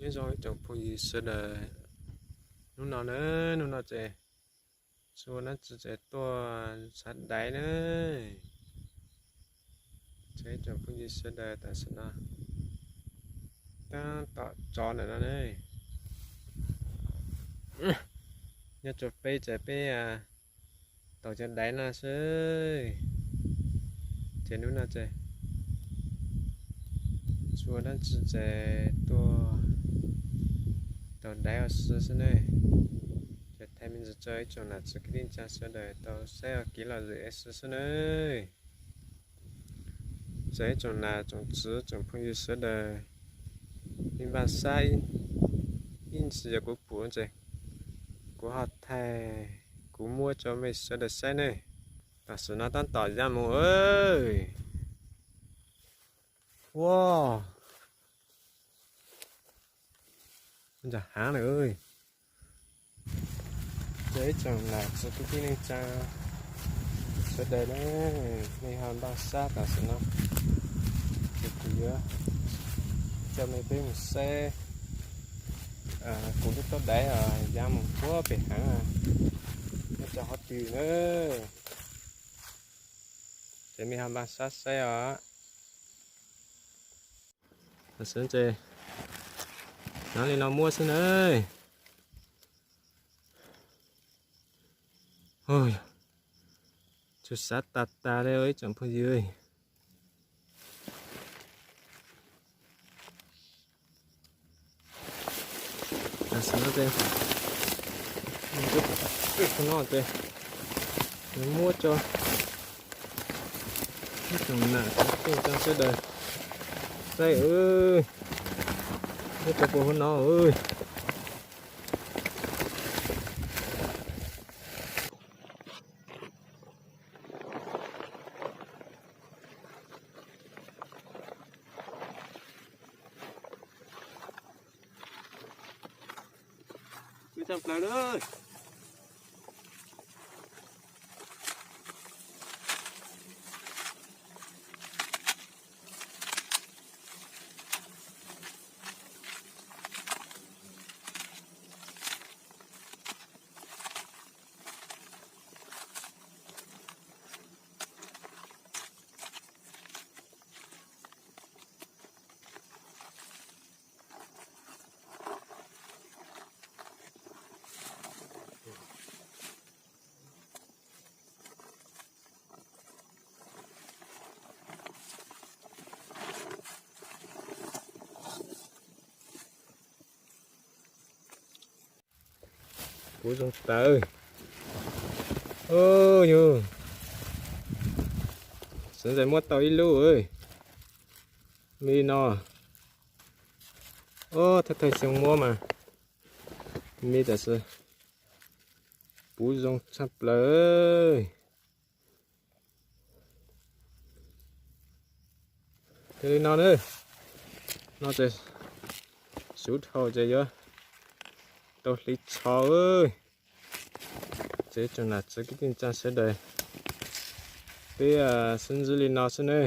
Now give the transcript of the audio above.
Nyob zoo ib tsoom phooj ywg sawv daws, hnub no na, hnub no ces tsis ua dab tsi ces tuaj sav daiv na. Ces ib tsoom phooj ywg sawv daws, tam sim no tab tom tso ntawm no ne. Nyob rau peb ces peb taug cov daiv no xwb. Ces hnub no ces tsis ua dab tsi ces tuaj taug daiv ua si xwb ne. Ces thaij me ntsis rau ib tsoom nam txiv kwv tij neej tsa sawv daws tau saib ua kev lom zem ua si xwb ne. Ces ib tsoom nam tsoom txiv tsoom phooj ywg sawv daws, nej npaj sab ib ntsis yog kuv pum ces kuv ho thaij, kuv muab rau mej sawv daws saib ne. Tam sim no tab tom ya mus. Ua, ncaj heev lawm. Ces ib tsoom nam txiv kwv tij neej tsa sawv daws na, nej ho npaj sab tam sim no, ces kuv yuav coj mej peb mus saib kuv lub taub daiv ya mus puag pem heev, nyob rau qhov twg na. Ces mej ho npaj sab saib os. Tam sim no ces hnov li no muab xwb na. Tsuas sav tas tas li ib tsoom phooj ywg. Tam sim no ces, no ces muab rau ib tsoom nam txiv kwv tij neej tsa sawv daws saib, muab rau puag hauv no. Tshaj plaws na. Puv zoo tawv. Yus, sawv ntxov muab tau ib lub li no. Ob, thawj thawj xyoo muab mas me tab sis puv zoo tshaj plaws. Thiaj li no na, no ces xub dhau ces yuav tau hliv tsho. Ces tsoom nam txiv kwv tij neej tsa sawv daws, peb sib ntsib li no xwb ne.